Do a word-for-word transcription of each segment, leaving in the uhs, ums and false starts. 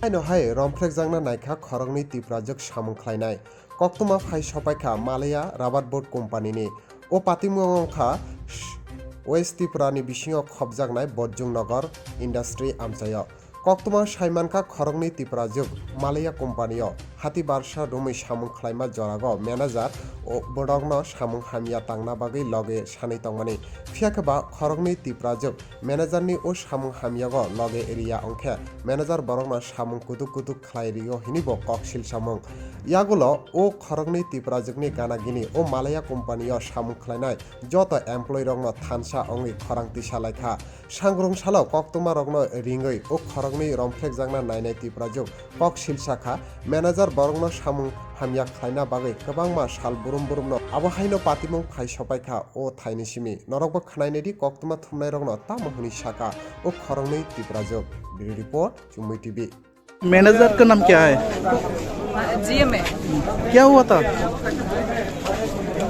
Haino hai romphrekjakna naikha khoroknwi Tiprajwk samung khlainai. Koktwma phai sopaikha Malaya Rubber Board Company ni. O patimung wngkha West Tripura ni bisingo khopjaknai Bojjung Nagar Industry amchaio. Koktwma saimankha khoroknwi Tiprajwk Malaya Company o hati barsa romwi samung khlaima jorago manager o borokno samung hamya tangna bagwi loge sanwi tongmani. Phiya khe ba khoroknwi Tiprajwk manager ni o samung hamyago loge riya wngkhe manager borokno samung kutuk kutuk khlai rio hinibo kok silsamung. Yagulo o khoroknwi Tiprajwkni gana gini o Malaya Company o samung khlainai joto employee rokno thansa wngwi khorang tisa laikha. Sangrung salo koktwma rokno ringwi o khoroknwi romphrekjakna nainai Tiprajwk kok silsa kha, manager borokno samung hamya khlaina bagwi kwbangma sal burum burumno abo haino patimung phai sopaikha o thaini simi. Norokbo khwnainai di koktwma thumnairokno tamo hwnwi saka o khoroknwi Tiprajwk. Bureau Report, Chumui T V. Manager का नाम क्या है? जीएम है। क्या हुआ था?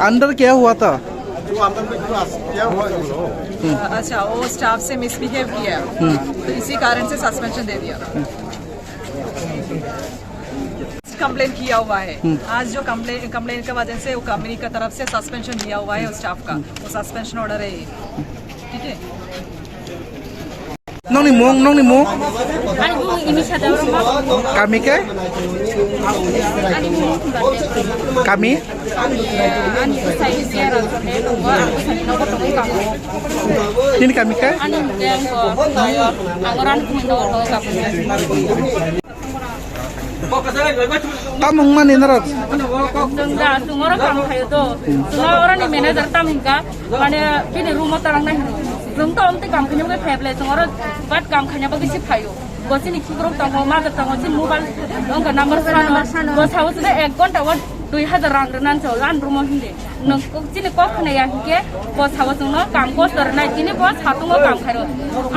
अंदर क्या हुआ था? जो अंदर में जो आस-, क्या हुआ है बोलो? हम्म। अच्छा, वो स्टाफ से मिसबिहेव किया, हम्म। तो इसी कारण से सस्पेंशन दे दिया। कंप्लेन किया हुआ है। हम्म। आज जो कंप्लेन, कंप्लेन की वजह से वो कंपनी की तरफ से सस्पेंशन दिया हुआ है उस स्टाफ का, हम्म। वो सस्पेंशन ऑर्डर है ये, ठीक है। Nongni mung, nongni mung? Ani mung Imi Sada. Kami ke? Ani mung Bate. Kami? Ani, ani usai dia ra. Wa, ani usai nogo tongwi kamu. Nini kami ke? Ani mung ke angko. Angko ran kumi nogo tongwi kamu. Tamung mani norok? Chwng da, chwng oro kam khaio to. Chwng oro ni manager tam hinka, mane bini room o talang nai hino. Chwng to omtwi kam khaina bagwi phaiya bwle, chwng oro bat kam khaina bagwi se phaio. Bo chini khikrok tongo, mother tongo, chini mobile wngkha number sano. Bo sao chwng ek ghonta o dui hajar rang rwna nw sao, ani room o hindi. Nwng kok, chini kok khwnaya hinkhe bo sao chwngno kam kosto rwnai, tini bo satungo kam khairo.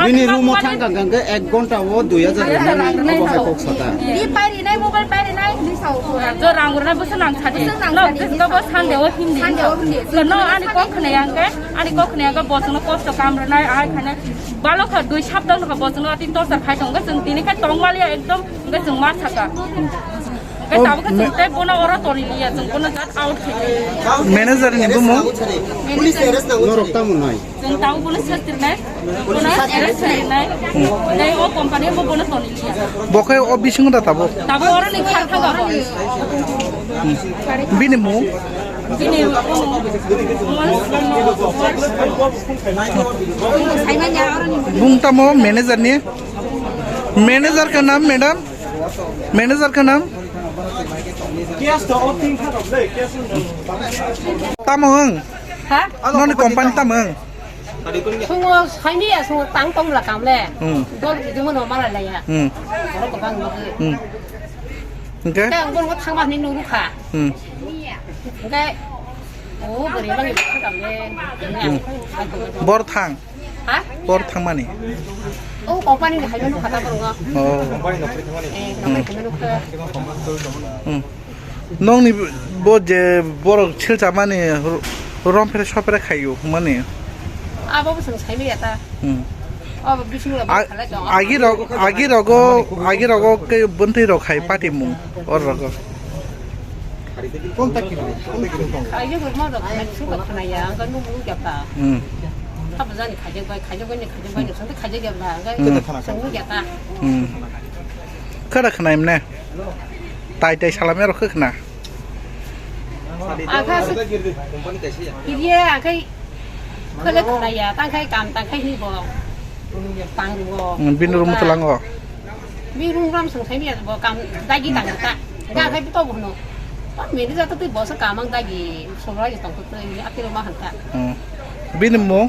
Bini room o thang kang kang khe ek ghonta o dui hajar rwnai, obo hai kok sata. Di pai rinai, mobile pai rinai, hinwi sao. Jo rang rwnai bwswk nang sadi. Bwswk nang sadi. No, bwswk bo Sunday o hindi. Sunday o hindi. No, ani kok khwnaya hinkhe, ani kok khwnaya hinkhe bo chwngno kosto kam rwnai, ahai khainai. Balo kha dui sapta wngkha bo chwngno ati torchar khai tongo, chwng tini khe tongmaliya ekdom. Hwnkhe chwng ma saka. Hwnkhe tabuk khe chwng tei bono oro toni liya, chwng bono jat out khe. Manager ni bumung? Norok tamo nai? Chwng tabuk bono sestirnai, bono arrest khainai. Tei o company bo bono toni liya. Bo khe o bisingo da tabuk? Tabuk oro ni kha thaga bo. Bini mung? Bini mung. Bung tamo manager ni? Manager ka naam, madam? Manager ka naam? Tamo ang? Ha? Noni company tamo ang? Sungo saini ya, sungo tang tong la kam le. Hmm. Dol di mo no mala la ya. Hmm. Oro ko bang mo. Hmm. Oke. Tang bon ko thang ma ni nuru kha. Hmm. Oke. Oh, beri bang ni kam le. Hmm. Bor thang. Ha? Bor thangmani? Oh, company ni hai manu khata borok. Oh. Eh, company hai manu kha. Hmm. Nongni bo je borok silchamani ro-, romphere sophere khaio hwnmani? Abo bo chwng saimanya ta. Hmm. Abo bising rok A-, khalai tongo. Agi rok, agi rogo, agi rogo ke bwntwi rok hai patimung or rogo. Khaijak rok ma rok khna, bisu rok khna ya, ang khe nukmung ya ta. Hmm. Habo jani khaijak bai, khaijak bai ni, khaijak bai ni, songte khaijak ya ba, ang khe Hmm. songmung ya ta. Hmm. Khara khna imne? Tai tai salam ya rok khna. Ang khe se, kiriya ang khe Khwlai khwlaiya, tang khai kam tang khai hinwi bo tang rwo. Hmm, bini room tlango. Bini room ram song khai miya bo kam dagi tang ta. Ga khai to bono. Manager to twi boso kam ang dagi. Song rai tong ko twi ati ro ma han ta. Hmm. Bini mung?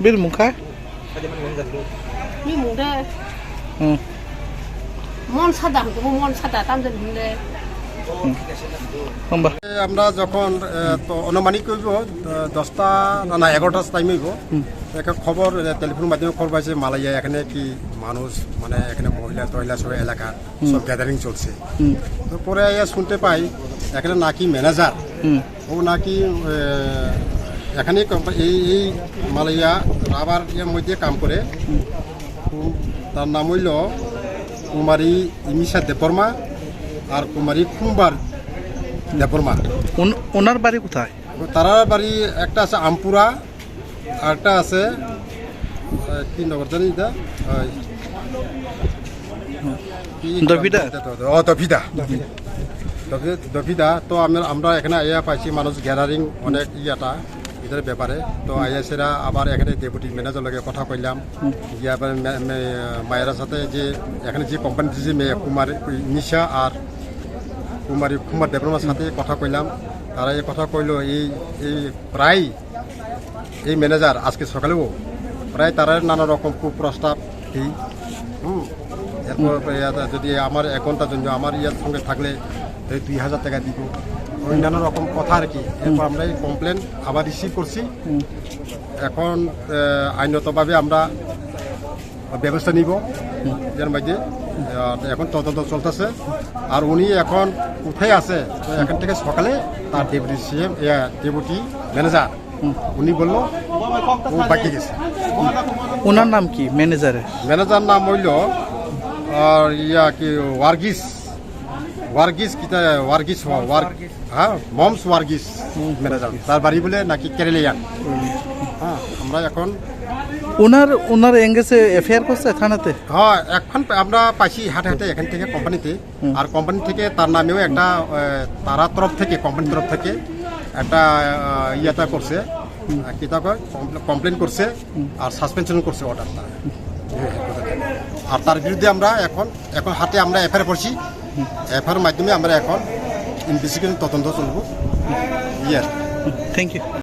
Bini mung kha? Ni mung de. Hmm. Mon sada hwnkhe bo mon sada tamjani hwnle. Hmm. Hamba. আমরা যখন, এ, তো আনুমানিক হইব, এ, দশটা না, না, এগারোটার টাইম হইব। হুম। একটা খবর, এ, টেলিফোনের মাধ্যমে খবর পাইছে মালাইয়া এখানে কি মানুষ, মানে, এখানে মহিলা টহিলা সব এলাকার হুম। সব গ্যাদারিং চলছে। হুম। তো পরে আইয়া শুনতে পাই, এখানে নাকি ম্যানেজার, হুম। ও নাকি, এ, এখানে কোম্পা-, এই, এই মালাইয়া রাবার ইয়ের মধ্যে কাম করে। হুম। ও তার নাম হইল কুমারী ইমিশা দেববর্মা আর কুমারী কুম্বার দেববর্মা। ওন-, ওনার বাড়ি কোথায়? তারার বাড়ি একটা আছে আমপুরা, আর একটা আছে, আহ, কি নগর জানি এটা? ওই, কি দফিদা? ও, দফিদা। দফি-, দফিদা। তো আমরা, আমরা এখানে আইয়া পাইছি মানুষ গ্যাদারিং অনেক ইয়াটা এদের ব্যাপারে। তো আইয়া সেরা আবার এখানে ডেপুটি ম্যানেজার লগে কথা কইলাম। হুম। গিয়া আবার মে-, মে-, মায়েরার সাথে যে এখানে যে কোম্পানিতে যে মেয়ে কুমারী নিশা আর কুমারী কুমার দেববর্মার সাথে কথা কইলাম। তারা এই কথা কইলো এই, এই প্রায় এই ম্যানেজার আজকে সকালেও প্রায় তারা নানা রকম কুপ্রস্তাব দেই। হুম। এরপর ইয়াতে যদি আমার এক ঘন্টার জন্য আমার ইয়ার সঙ্গে থাকলে এই দুই হাজার টাকা দিব, ওই নানা রকম কথা আর কি। এরপর আমরা এই কমপ্লেন আবার রিসিভ করছি। হুম। এখন, আহ, আইনগতভাবে আমরা ব্যবস্থা নিব। হুম। এর মধ্যে, আহ, এখন তদন্ত চলতেছে। আর উনি এখন কোথায় আছে? তো এখান থেকে সকালে তার ডেপুটি সিএম, ইয়া, ডেপুটি ম্যানেজার, হুম। উনি বললো ও বাকি গেছে। ওনার নাম কি ম্যানেজারের? ম্যানেজার নাম হইল, আর ইয়া কি, ওয়ার্গিস, ওয়ার্গিস কিতা, ওয়ার্গিস, ওয়ার-, হ্যাঁ, মমস ওয়ার্গিস হুম। ম্যানেজার। তার বাড়ি বলে নাকি কেরেলিয়ান। হুম। হ্যাঁ, আমরা এখন ওনার, ওনার এঙ্গেসে এফআইআর করছে থানাতে? হ্যাঁ, এখন আমরা পাইছি হাটে হাটে এখান থেকে কোম্পানিতে। হুম। আর কোম্পানি থেকে তার নামেও একটা, আহ, তারা তরফ থেকে, কোম্পানির তরফ থেকে একটা, আহ, ইয়েটা করছে, হুম। আহ, কিতা কয়, কমপ্লে-, কমপ্লেন করছে হুম। আর সাসপেনশন করছে অর্ডারটা। আর তার বিরুদ্ধে আমরা এখন, এখন হাতে আমরা এফআইআর করছি। হুম। এফআইআর মাধ্যমে আমরা এখন ইনভেস্টিগেশন তদন্ত চলবো। ইয়ে আর কি। Thank you.